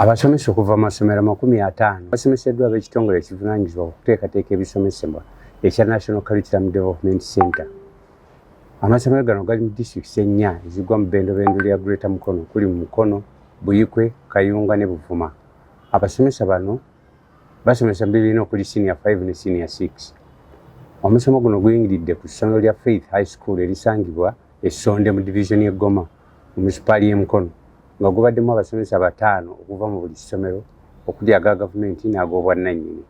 Abasomesa okuva mu masomero 50 basomeseddwa ab'ekitongole ekivunaanyizibwa ku kuteekateeka ebisomesebwa ekya National Curriculum Development Center. Amasomero gano gali mu disitulikiti ennya ezigwa mu bbendobendo lya Greater Mukono okuli Mukono, Buikwe, Kayunga ne Buvuma. Abasomesa bano basomesa mu bibiina okuli Senior 5 ne Senior 6. Omusomo guno guyingiridde ku ssomero lya Faith High School erisangibwa e Ssonde mu divizoni y'e Goma mu munisipaali y'e Mukono, nga gubaddemu abasomesa bataano okuva mu buli ssomero okuli aga gavumenti n'ag'obwannannyini.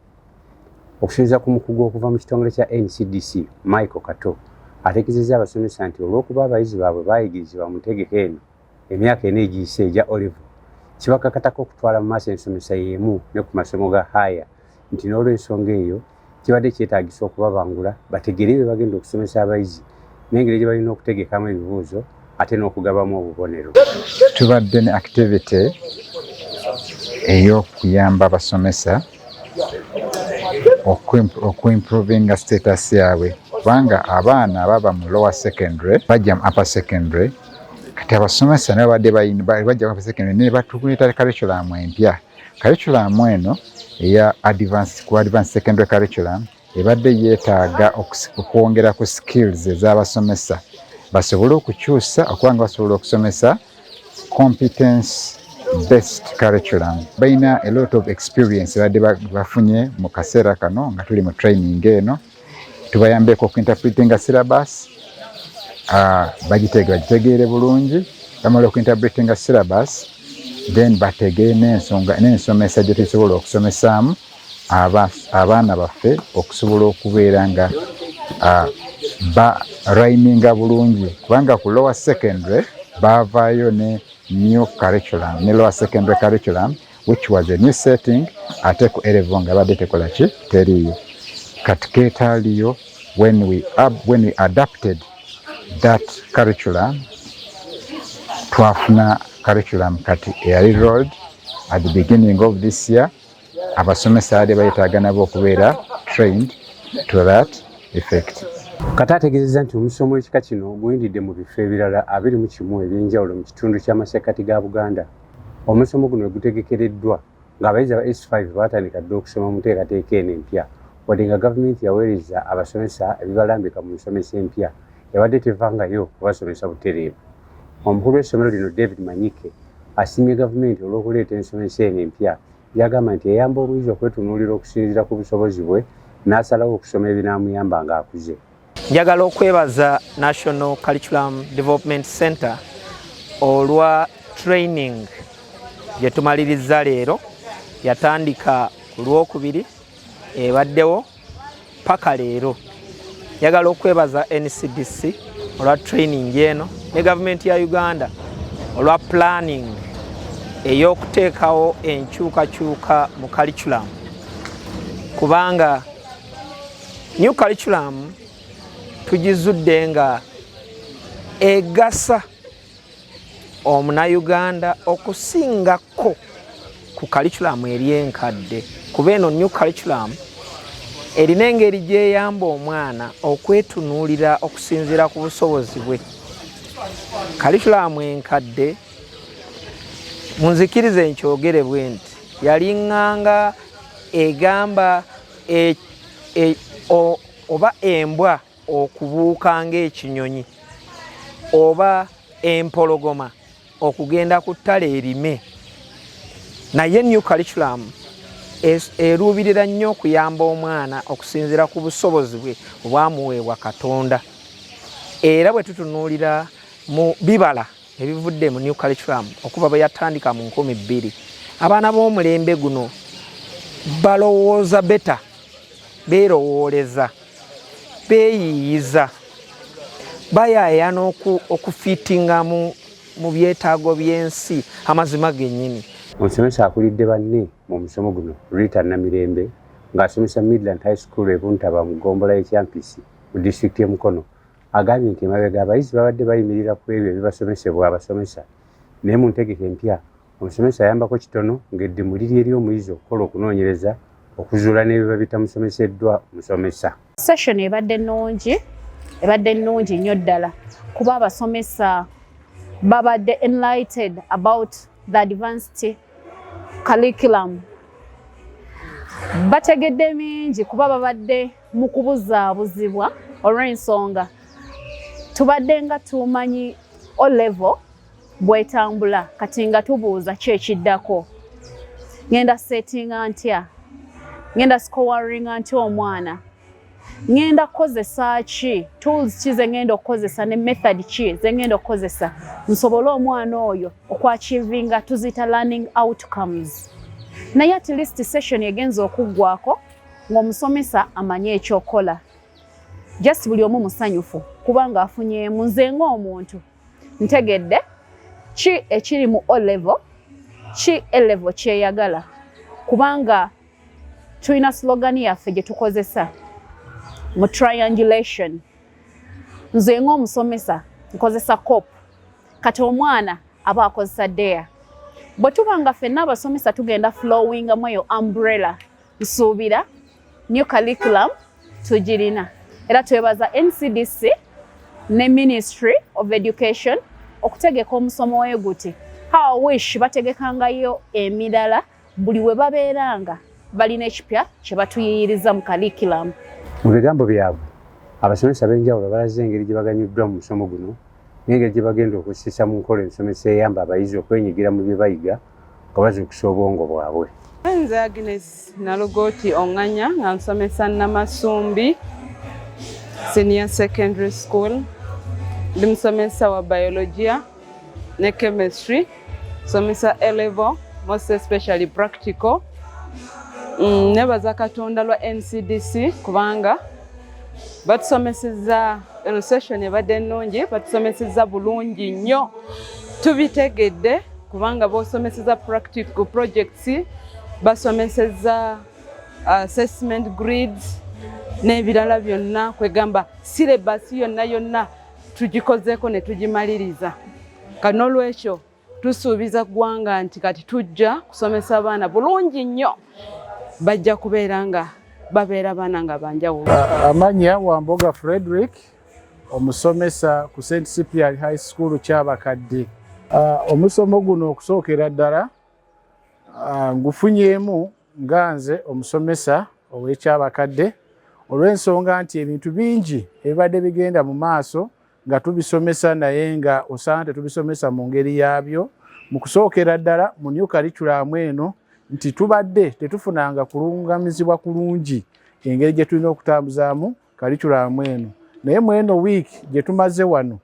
Okusinziira ku mukugu okuva mu kitongole kya NCDC, Michael Kato, ategeezezza abasomesa nti olw'okuba abayizi baabwe baayigirizibwa mu ntegeka eno emyaka 4 egiyise egya O-Level, kibakakatako okutwala mu maaso ensomesa y'emu ne ku masomo ga higher, nti n'olw'ensonga eyo kibadde kyetaagisa okubabangula bategeere bye bagenda okusomesa abayizi n'engeri gye balina okutegekamu ebibuuzo ate n'okugabamu obubonero. Tubadde ne activity ey'okuyamba abasomesa okuimprovinga status yaabwe, kubanga abaana ababa mu lower secondary bajja mu upper secondary. Kati abasomesa nabo badde bajja mu upper secondary ne batuleeta curriculum empya. Curriculum eno eya advanced, ku advanced secondary curriculum, ebadde yeetaaga okwongera ku skills ez'abasomesa basobole okukyusa okuba nga basobola okusomesa competence based curriculum. Balina a lot of experience badde bafunye mu kaseera kano nga tuli mu training eno. Tubayambeko okuinterpretinga syllabus, bagitegeere bulungi. Bamala okuinterpretinga syllabus, then bategeere n'ensonga n'ensomesa gye tusobola okusomesaamu abaana baffe okusobola okubeera nga ba rhyminga bulungi, kubanga ku lower secondary baavaayo ne new curriculum, ne lower secondary curriculum, which was a new setting, ate ku A-Level nga badde tekola ki, teriiyo. Kati keetaaliyo, when we adapted that curriculum, twafuna curriculum kati eyali rolled at the beginning of this year. Abasomesa baadde bayetaaga nabo okubeera trained to that effect. Kato ategeezezza nti omusomo ekika kino guyindidde mu bifo ebirala 21 ebyenjawulo mu kitundu ky'amasekkati ga Buganda. Omusomo guno we gutegekereddwa ng'abayizi aba S5 baatandika dda okusoma mu nteekateeka eno empya, wadde nga gavumenti yaweereza abasomesa ebibalambika mu nsomesa empya, ebadde tevangayo kubasomesa butereevu. Omukulu w'essomero lino, David Manyike, asiimye gavumenti olw'okuleeta ensomesa eno empya gy'agamba nti eyamba omuyizi okwetunuulira okusinziira ku busobozi bwe n'asalawo okusoma ebinaamuyamba ng'akuze. Njagala okwebaza National Curriculum Development Center olwa training gye tumaliriza leero. Yatandika ku Lwokubiri, ebaddewo paka leero. Njagala okwebaza NCDC olwa training eno ne gavumenti ya Uganda olwa planning ey'okuteekawo enkyukakyuka mu curriculum, kubanga new curriculum tugizudde nga egasa omunayuganda okusingako ku curriculum eri enkadde, kuba eno new curriculum erina engeri gyeyamba omwana okwetunuulira okusinziira ku busobozi bwe. Curriculum enkadde, munzikirize nkyogere bwe nti, yaliŋŋanga egamba oba embwa okubuuka ng'ekinyonyi oba empologoma okugenda ku ttale erime. Naye new curriculum eruubirira nnyo okuyamba omwana okusinziira ku busobozi bwe obwamuweebwa Katonda. Era bwe tutunuulira mu bibala ebivudde mu new curriculum okuva bwe yatandika mu 2000, abaana b'omulembe guno balowooza better, beerowooleza, beeyiiyiza, bayaayana okufiitinga mu byetaago by'ensi, amazima gennyini. Omusomesa akulidde banne mu musomo guno, Rita Namirembe, ng'asomesa Midland High School e Buntaba mu ggombolola y'e Kyampisi mu disitulikiti y'e Mukono, agambye nti emabega abayizi babadde bayimirira ku ebyo ebibasomesebwa abasomesa, naye mu ntegeka empya omusomesa ayambako kitono, ng'eddimu liri eri omuyizi okukola okunoonyereza okuzuula n'ebiba bitamusomeseddwa musomesa. Session ebadde nnungi, ebadde nnungi nnyo ddala, kuba abasomesa babadde enlightened about the advanced Curriculum bategedde mingi kuba babadde mu kubuzaabuzibwa olw'ensonga tubadde nga tumanyi O level bwetambula, kati nga tubuuza ki ekiddako, ngenda settinga ntya, ngenda scoringa ntya omwana, ngenda kukozesa ki, tools ki ze ngenda okukozesa ne method ki ze ngenda okukozesa nsobole omwana oyo okwachievinga tuziyita learning outcomes. Naye at least session egenza okuggwako ng'omusomesa amanye ekyokola, just buli omu musanyufu kubanga afunyeemu. Nze ng'omuntu ntegedde ki ekiri mu O level, ki A level kyeyagala, kubanga tulina slogan yaffe gye tukozesa mu triangulation. Nze ng'omusomesa nkozesa COPE, kati omwana aba akozesa DARE. Bwe tuba nga ffenna abasomesa tugenda flowingamu eyo umbrella, nsuubira new curriculum tugirina. Era twebaza NCDC ne Ministry of Education okutegeka omusomo we guti. How I wish bategekangayo emirala buli we babeeranga balina ekipya kye batuyiyiriza mu curriculum. Mu bigambo byabwe, abasomesa ab'enjawulo balaze engeri gye baganyuddwa mu musomo guno n'engeri gye bagenda okussisa mu nkola ensomesa eyamba abayizi okwenyigira mu bye bayiga nga bazuukusa obwongo bwabwe. Nze Agnes Nalugoti Onganya, nga nsomesa Namasumbi Senior Secondary School. Ndi musomesa wa biologia ne chemistry, nsomesa A level, most especially practical. Nebaza Katonda lwa NCDC kubanga batusomeseza. Eno session ebadde ennungi, batusomeseza bulungi nnyo, tubitegedde kubanga bosomeseza practical projects, basomeseza assessment grids n'ebirala byonna. Kwegamba syllabus yonna yonna tugikozeeko ne tugimaliriza. Kati n'olwekyo tusuubiza ggwanga nti kati tujja kusomesa abaana bulungi nnyo, bajja kubeera nga babeera baana nga banjawulo. Amanya Wamboga Frederick, omusomesa ku St Cyprian High School Kyabakadde. Omusomo guno okusookera ddala ngufunyeemu nga nze omusomesa ow'Ekyabakadde, olw'ensonga nti ebintu bingi ebibadde bigenda mu maaso nga tubisomesa, naye nga osanga tetubisomesa mu ngeri yaabyo. Mu kusookera ddala mu new curriculum eno, nti tubadde tetufunanga kulungamizibwa kulungi engeri gye tulina okutambuzaamu curriculum eno, naye mu eno wiiki gye tumaze wano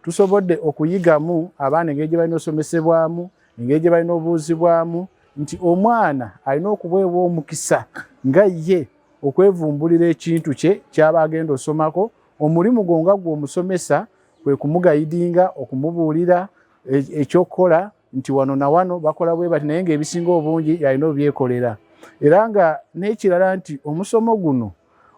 tusobodde okuyigamu abaana engeri gye balina osomesebwamu, engeri gye balina obuuzibwamu, nti omwana alina okuweebwa omukisa nga ye okwevumbulira ekintu kye kyaba agenda osomako. Omulimu gwo nga gwe omusomesa kwe kumuguidinga, okumubuulira ekyokukola, nti wano na wano bakola bwe bati, naye ng'ebisinga obungi yalina obyekolera. Era nga n'ekirala nti omusomo guno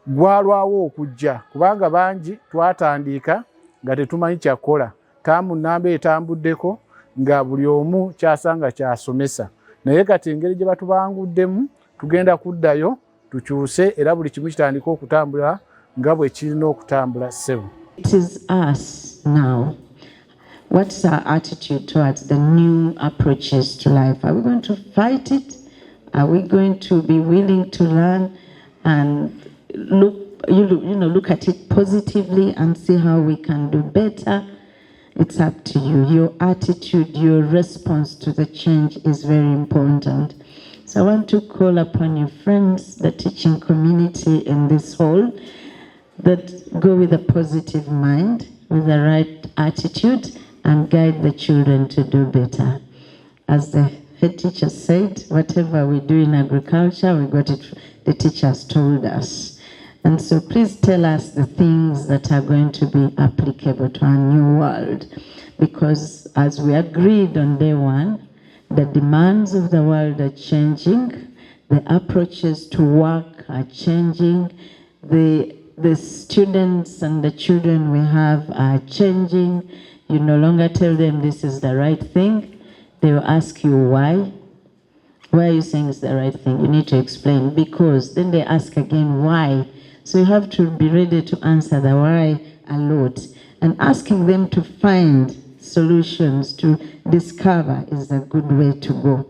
gwalwawo okujja kubanga bangi twatandika nga tetumanyi kyakukola. Taamu namba etambuddeko nga buli omu kyasanga kyasomesa, naye kati engeri gye batubanguddemu, tugenda kuddayo tukyuse era buli kimu kitandika okutambula nga bwe kirina okutambula, ssebo. It is us now. What's our attitude towards the new approaches to life? Are we going to fight it? Are we going to be willing to learn and look, you, look- you know, look at it positively and see how we can do better? It's up to you. Your attitude, your response to the change is very important. So I want to call upon your friends, the teaching community in this hall, that go with a positive mind, with the right attitude, and guide the children to do better. As the head teacher said, whatever we do in agriculture, we got it, the teachers told us. And so please tell us the things that are going to be applicable to our new world. Because as we agreed on day one, the demands of the world are changing, the approaches to work are changing, the students and the children we have are changing. You no longer tell them this is the right thing. They will ask you why. Why are you saying it's the right thing? You need to explain, because then they ask again why. So you have to be ready to answer the why a lot. And asking them to find solutions, to discover, is a good way to go.